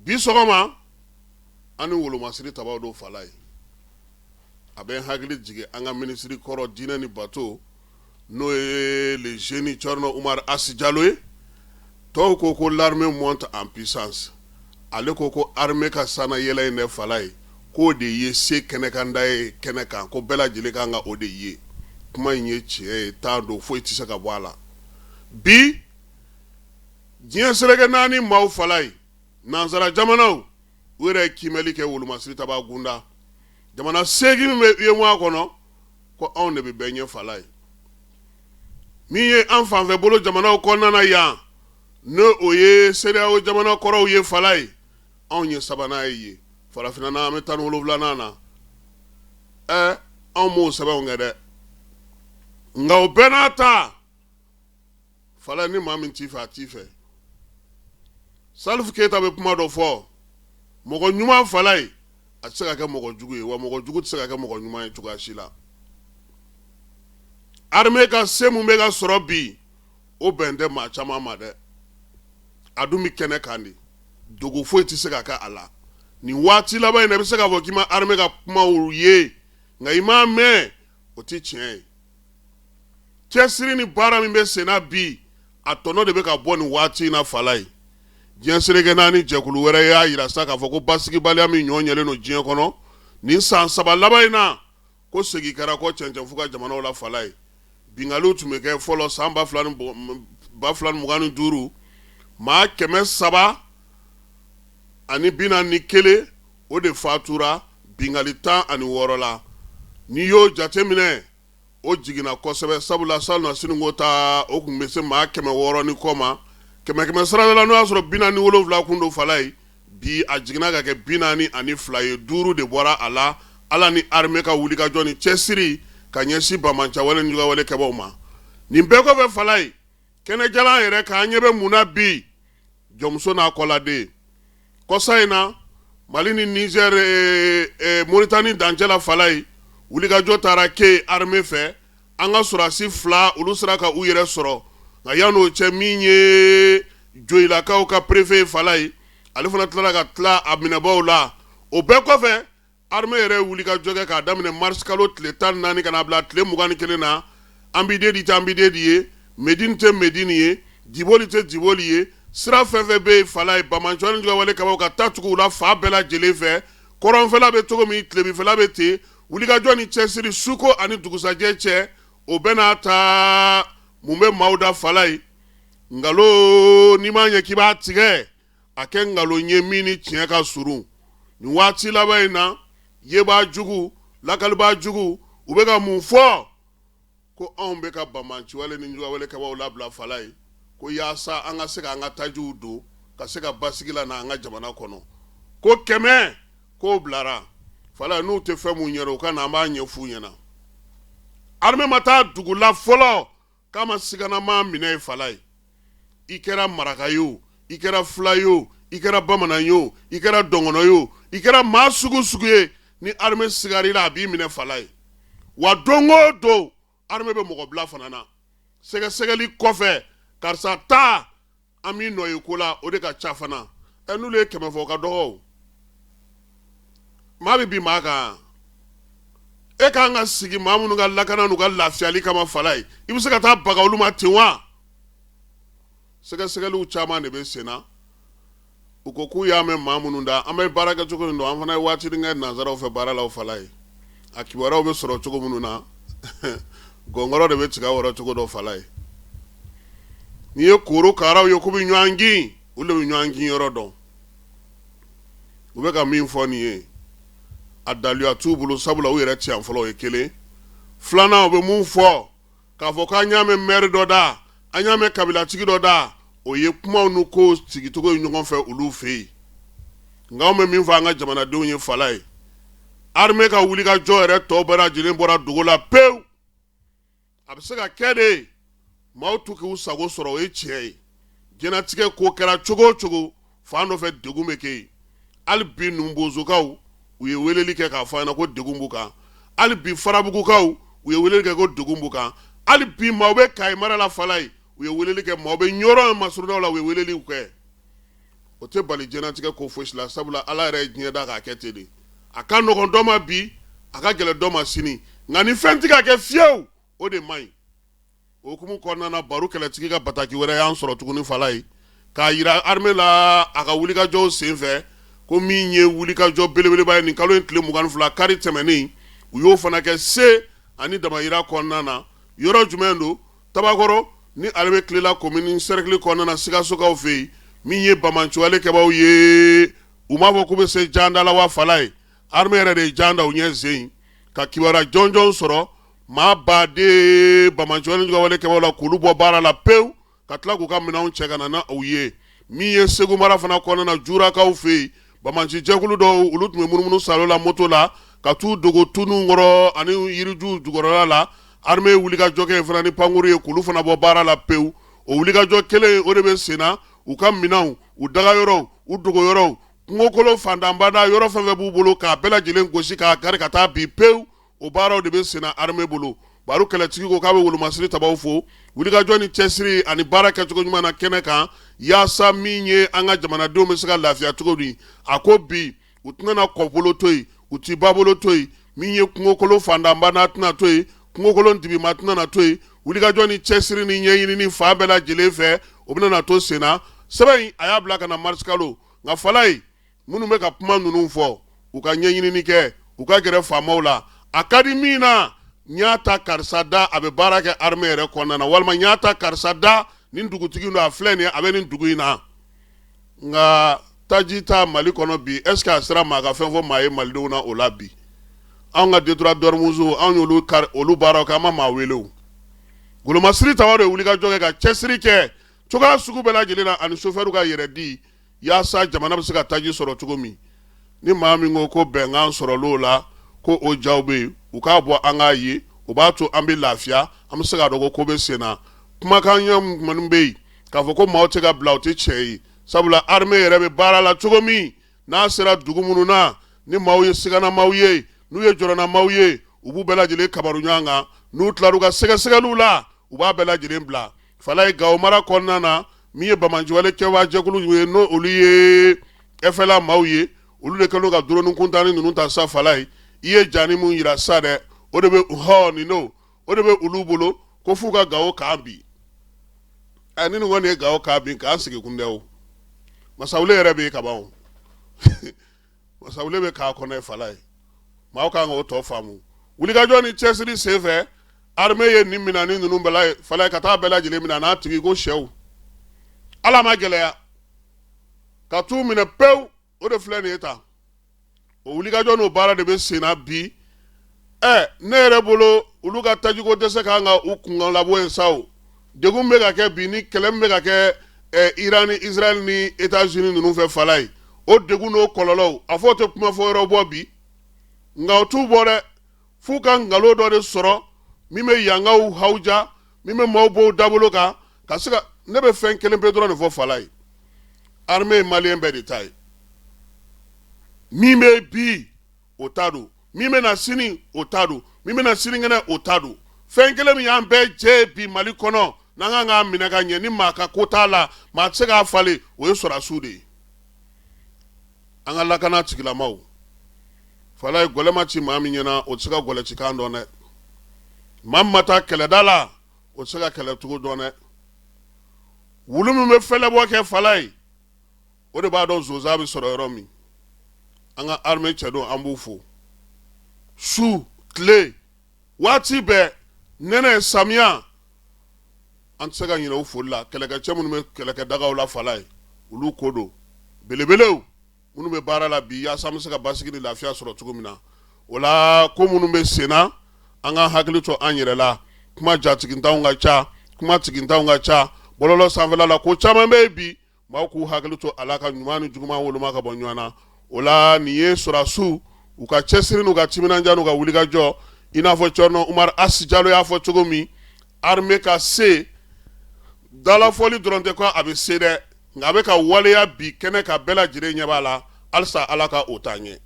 Bi sɔgɔma an ni wolomasiri tabaw don Falaye. A bɛ n hakili jigin an ka minisiri kɔrɔ diinɛ ni bato n'o ye le génie Thierno Oumar Hass Diallo ye. Tɔw ko ko l'armée monte en puissance, ale ko ko armée ka sannayɛlɛn in dɛ Falaye, k'o de ye se kɛnɛkanda ye kɛnɛ kan, ko bɛɛ lajɛlen kan ka o de ye. Kuma in ye tiɲɛ ye, taa don foyi tɛ se ka bɔ a la. Bi diɲɛ seleke naani maaw Falaye, nansara jamanaw u yɛrɛ ye kiimɛli kɛ wolomasiri taba gunda jamana 8 min bɛ UEMOA kɔnɔ, ko anw de bɛ bɛɛ ɲɛ Falaye. Min ye an fanfɛ bolo jamanaw kɔnɔna na yan, n'o o ye CEDEAO jamana kɔrɔw ye Falaye, anw ye sabanan ye yen. Farafinna na an bɛ 17nan na. Ɛ, anw m'o sɛbɛnw kɛ dɛ, nka o bɛɛ n'a ta Falaye, ni maa min t'i fɛ, a t'i fɛ. Salif Keyita bɛ kuma dɔ fɔ, mɔgɔ ɲuman Falaye, a tɛ se ka kɛ mɔgɔ jugu ye, wa mɔgɔ jugu tɛ se ka kɛ mɔgɔ ɲuman ye cogoya si la. Armée ka se mun bɛ ka sɔrɔ bi, o bɛn tɛ maa caman ma dɛ. A dun bɛ kɛnɛ kan de, dogo foyi tɛ se ka kɛ a la. Nin waati laban in na, i bɛ se k'a fɔ k'i ma armée ka kumaw ye, nka i m'a mɛn, o tɛ tiɲɛ ye. Cɛsiri ni baara min bɛ senna bi, a tɔnɔ de bɛ ka bɔ nin waati in na Falaye. Diɲɛ seleke naani jɛkulu wɛrɛ y'a jira sa k'a fɔ ko basigibaliya min ɲɔ ɲɛlen don diɲɛ kɔnɔ nin san 3 laban in na, ko segin kɛra kɔ cɛncɛnfu ka jamanaw la Falaye. Binkaliw tun bɛ kɛ fɔlɔ san 2025, maa 341, o de fatura binkali 16 la. N'i y'o jateminɛ, o jiginna kosɛbɛ, sabula salonnasini ko ta, o tun bɛ se maa 600 ni kɔ ma kɛmɛ kɛmɛ sarada la. N'o y'a sɔrɔ 47 kun don Falaye, bi a jiginna ka kɛ 42 ye, 5 de bɔra a la. Ala ni armée ka wulikajɔ ni cɛsiri ka ɲɛsin banbaanciwale ni juguyawale kɛbaaw ma. Nin bɛɛ kɔfɛ Falaye, kɛnɛjalan yɛrɛ k'an ɲɛ bɛ mun na bi? Jɔnmuso n'a kɔladen. Kɔsa in na, Mali ni Niger, Mauritanie dancɛ la Falaye, wulikajɔ taara kɛ armée fɛ. An ka sɔrɔdasi 2, olu sera ka u yɛrɛ sɔrɔ. Nka yan'o cɛ, min ye Joyilakaw ka préfet ye Falaye, ale fana tilala ka tila a minɛbaaw la. O bɛɛ kɔfɛ, armée yɛrɛ ye wulikajɔ kɛ k'a daminɛ mars kalo tile 14 ka n'a bila tile 21 na. Ambidédi tɛ Ambidédi ye, Medine tɛ Medine ye, Diboli tɛ Diboli ye. Sira fɛn fɛn bɛ yen Falaye, banbaanciwale ni juguyawale kɛbaaw ka taa tugu u la fan bɛɛ lajɛlen fɛ. Kɔrɔnfɛla bɛ cogo min, tilebinfɛla bɛ ten. Wulikajɔ ni cɛsiri suko ani dugusajɛ cɛ, o bɛɛ n'a ta, mun bɛ maaw da Falaye? Nkalon, n'i m'a ɲɛ k'i b'a tigɛ, a kɛ nkalon ye min ni tiɲɛ ka surun. Nin waati laban in na, yebaa jugu, lakalibaa jugu, u bɛ ka mun fɔ? Ko anw bɛ ka banbaanciwale ni juguyawale kɛbaaw labila Falaye, ko yaasa an ka se ka an ka tajiw don ka se ka basigi lana an ka jamana kɔnɔ. Ko 100 k'o bilara Falaye. N'u tɛ fɛn mun ɲɛ, u ka na, an b'a ɲɛf'u ɲɛna. Armée ma taa dugu la fɔlɔ k'a ma siganamaa minɛ ye Falaye. I kɛra maraka ye o, i kɛra fula ye o, i kɛra bamanan ye o, i kɛra dɔngɔnɔ ye o, i kɛra maa sugu sugu ye, ni armée sigar'i la, a b'i minɛ Falaye. Wa don o don, armée bɛ mɔgɔ bila fana na sɛgɛsɛgɛli kɔfɛ, karisa taa, an b'i nɔ ye ko la. O de ka ca fana. Ɛ, n'olu ye 100 fɔ, o ka dɔgɔ. O maa bɛ bin maa kan. E k'an ka sigi maa minnu ka lakana n'u ka lafiyali kama Falaye, i bɛ se ka taa baga olu ma ten wa? Sɛgɛsɛgɛliw caman de bɛ sen na. U ko k'u y'a mɛn maa minnu da, an bɛ baara kɛ cogo min dɔn. An fana ye waati kɛ nansaraw fɛ baara la Falaye. A kibaruyaw bɛ sɔrɔ cogo minnu na, gɔngɔrɔ de bɛ tiga wɔrɔ cogo dɔ Falaye. N'i ye korokaraw ye k'u bɛ ɲɔgɔn kin, olu de bɛ ɲɔgɔn kin yɔrɔ dɔn. U bɛ ka min fɔ nin ye, a daluya t'u bolo, sabula u yɛrɛ ti yan fɔlɔ. O ye kelen. Filanan, u bɛ mun fɔ k'a fɔ k'an y'a mɛn maire dɔ da, an y'a mɛn kabilatigi dɔ da, o ye kumaw n'u ko sigicogo ye ɲɔgɔn fɛ olu fɛ yen. Nka anw bɛ min fɔ an ka jamanadenw ye Falaye, armée ka wulikajɔ yɛrɛ tɔ bɛɛ lajɛlen bɔra dogo la pewu. A bɛ se ka kɛ de maaw t'u k'u sago sɔrɔ, o ye tiɲɛ ye. Diɲɛnatigɛ ko kɛra cogo o cogo, fan dɔ fɛ degun bɛ kɛ yen. Hali bi Numubozokaw, u ye weleli kɛ k'a fɔ an ɲɛna ko degun b'u kan. Hali bi Farabugukaw, u ye weleli kɛ ko degun b'u kan. Hali bi maaw bɛ Kayi mara la Falaye, u ye weleli kɛ. Maaw bɛ Ɲɔrɔ masurunnaw la, u ye weleliw kɛ. O tɛ bali diɲɛnatigɛ ko fosi la, sabula Ala yɛrɛ ye diɲɛ da k'a kɛ ten de. A ka nɔgɔn dɔ ma bi, a ka gɛlɛn dɔ ma sini, nka ni fɛn tɛ ka kɛ fiyewu, o de man ɲi. O hukumu kɔnɔna na, Baru kɛlɛtigi ka bataki wɛrɛ y'an sɔrɔ tuguni Falaye, k'a jira armée la a ka wulikajɔw senfɛ ko min ye wulikajɔ belebeleba ye nin kalo in tile 22 kari tɛmɛnen, u y'o fana kɛ se ani damayira kɔnɔna na. Yɔrɔ jumɛn don? Tabakɔrɔ ni ale bɛ Kilela komini sɛrɛkili kɔnɔna na, Sikasokaw fɛ yen. Min ye banbaanciwale kɛbaaw ye, u m'a fɔ k'u bɛ se janda la wa Falaye? Armée yɛrɛ de ye jan da u ɲɛ sen ka kibaruya jɔnjɔn sɔrɔ maa baden banbaanciwale wale kɛbaaw la, k'olu bɔ baara la pewu, ka tila k'u ka minɛnw cɛ ka na n'u ye. Min ye Segu mara fana kɔnɔna na, Jurakaw fɛ yen, banbaanci jɛkulu dɔw, olu tun bɛ munumunu salo la moto la ka t'u dogo tunun kɔrɔ ani yiriju jukɔrɔla la. Armée ye wulikajɔ kɛ fana ni pankuru ye k'olu fana bɔ baara la pewu. O wulikajɔ kelen, o de bɛ sen na. U ka minɛnw, u dagayɔrɔw, u dogoyɔrɔw, kungokolo fantanbada yɔrɔ fɛn fɛn b'u bolo, k'a bɛɛ lajɛlen gosi k'a kari ka taa bin pewu, o baaraw de bɛ senna armée bolo. Baru kɛlɛtigi ko k'a bɛ wolomasiri tabaw fo wulikajɔ ni cɛsiri ani baara kɛcogo ɲuman na kɛnɛ kan, yaasa min ye an ka jamanadenw bɛ se ka lafiya cogo di. A ko bi u tɛna kɔbolo to yen, u ti babolo to yen. Min ye kungokolo fantanbada tɛna to yen, kungokolon dibima tɛna to yen. Wulikajɔ ni cɛsiri ni ɲɛɲinini fan bɛɛ lajɛlen fɛ, o bɛna to senna. Sɛbɛn in, a y'a bila ka na marisikalo. Nka Falaye, minnu bɛ ka kuma ninnu fɔ, u ka ɲɛɲinini kɛ, u ka gɛrɛ faamaw la. A ka di min na, n y'a ta karisa da, a bɛ baara kɛ armée yɛrɛ kɔnɔna na, walima n y'a ta karisa da, nin dugutigi don, a filɛ nin ye, a bɛ nin dugu in na. Nka taji ta Mali kɔnɔ bi, est ce que a sera maa ka fɛn fɔ maa ye malidenw na o la bi? Anw ka détroit d'Ormuz, anw y'olu kari, olu baaraw kɛ, an ma maa wele. O golomasiri tabaw de ye wulikajɔ kɛ ka cɛsiri kɛ cogoya sugu bɛɛ lajɛlen na, ani sofɛriw ka yɛrɛ di, yaasa jamana bɛ se ka taji sɔrɔ cogo min. Ni maa min ko ko bɛnkan sɔrɔl'o la, ko o jaw bɛ yen, u k'a bɔ an k'a ye. O b'a to an bɛ lafiya, an bɛ se k'a dɔn ko ko bɛ sen na. Kumakan ɲɛ bɛ yen k'a fɔ ko maaw tɛ ka bila, o tɛ tiɲɛ ye, sabula armée yɛrɛ bɛ baara la cogo min, n'a sera dugu minnu na, ni maaw ye siganamaaw ye, n'u ye jɔrɔnamaaw ye, u b'u bɛɛ lajɛlen kabaru ɲɔgɔn kan. N'u tilar'u ka sɛgɛsɛgɛliw la, u b'a bɛɛ lajɛlen bila. Falaye, Gawo mara kɔnɔna na, min ye banbaanciwale kɛbaa jɛkulu ye, n'o olu ye FLA maaw ye, olu de kɛlen ka drone kuntanni ninnu ta sa. Falaye, i ye jani min yira sa dɛ, o de bɛ hɔ nin n'o o de bɛ olu bolo ko f'u ka Gawo kan bin. Ɛ, ni nin kɔni ye Gawo kan bin, k'an sigi kun dɛ. O Masawule yɛrɛ bɛ yen kaban, o Masawule bɛ k'a kɔnɔ ye. Falaye, maaw kan k'o tɔ faamu. Wulikajɔ ni cɛsiri senfɛ, armée ye nin minɛni ninnu bɛɛ la Falaye, ka taa bɛɛ lajɛlen minɛ n'a tigi ko sɛw. Ala ma gɛlɛya ka t'u minɛ pewu, o de filɛ nin ye tan. O wulikajɔ n'o baara de bɛ sen na bi. Ɛ, ne yɛrɛ bolo, olu ka tajiko dɛsɛ kan ka u kunkan labɔ yen sa. O degun bɛ ka kɛ bi, ni kɛlɛ min bɛ ka kɛ Iran ni Israël ni États-Unis ninnu fɛ Falaye, o degun n'o kɔlɔlɔw, a fɔ o tɛ kuma fɔ yɔrɔ bɔ bi. Nka o t'u bɔ dɛ, f'u ka nkalon dɔ de sɔrɔ min bɛ yankaw hawuja, min bɛ maaw bɔ u dabolo kan ka se ka. Ne bɛ fɛn kelen pe dɔrɔn de fɔ Falaye: armée ye maliyɛn bɛɛ de ta ye. Min bɛ bi, o ta don. Min bɛ na sini, o ta don. Min bɛ na sinikɛnɛ, o ta don. Fɛn kelen min y'an bɛɛ jɛ bi Mali kɔnɔ, n'an kan k'a minɛ ka ɲɛ, ni maa ka ko t'a la, maa tɛ se k'a falen, o ye sɔrɔdasiw de ye, an ka lakana tigilamaw. Falaye, gɛlɛ ma ci maa min ɲɛna, o tɛ se ka gɛlɛcikan dɔn dɛ. Maa min ma taa kɛlɛda la, o tɛ se ka kɛlɛcogo dɔn dɛ. Wulu min bɛ fɛlɛbɔ kɛ Falaye, o de b'a dɔn zonzan bɛ sɔrɔ yɔrɔ min. An ka armée cɛdenw, an b'u fo su tile, waati bɛɛ, nɛnɛ, samiya, an tɛ se ka ɲinɛ u foli la. Kɛlɛkɛcɛ minnu bɛ kɛlɛkɛdagaw la Falaye, olu ko don belebelew minnu bɛ baara la bi, yaasa an bɛ se ka basigi ni lafiya sɔrɔ cogo min na. O la, ko minnu bɛ sen na, an ka hakili to an yɛrɛ la. Kuma jatigintanw ka ca, kuma tigintanw ka ca bɔlɔlɔ sanfɛla la. Ko caman bɛ yen bi, maaw k'u hakili to a la ka ɲuman ni juguman woloma ka bɔ ɲɔgɔn na. O la, nin ye sɔrɔdasiw, u ka cɛsiri n'u ka timinandiya n'u ka wulikajɔ, i n'a fɔ Cɛrno Umar Asi Jalo y'a fɔ cogo min, armée ka se dalafɔli dɔrɔn tɛ ko a bɛ se dɛ, nka a bɛ ka waleya bi kɛnɛ ka bɛɛ lajɛlen ɲɛ b'a la. Halisa Ala ka o taa ɲɛ.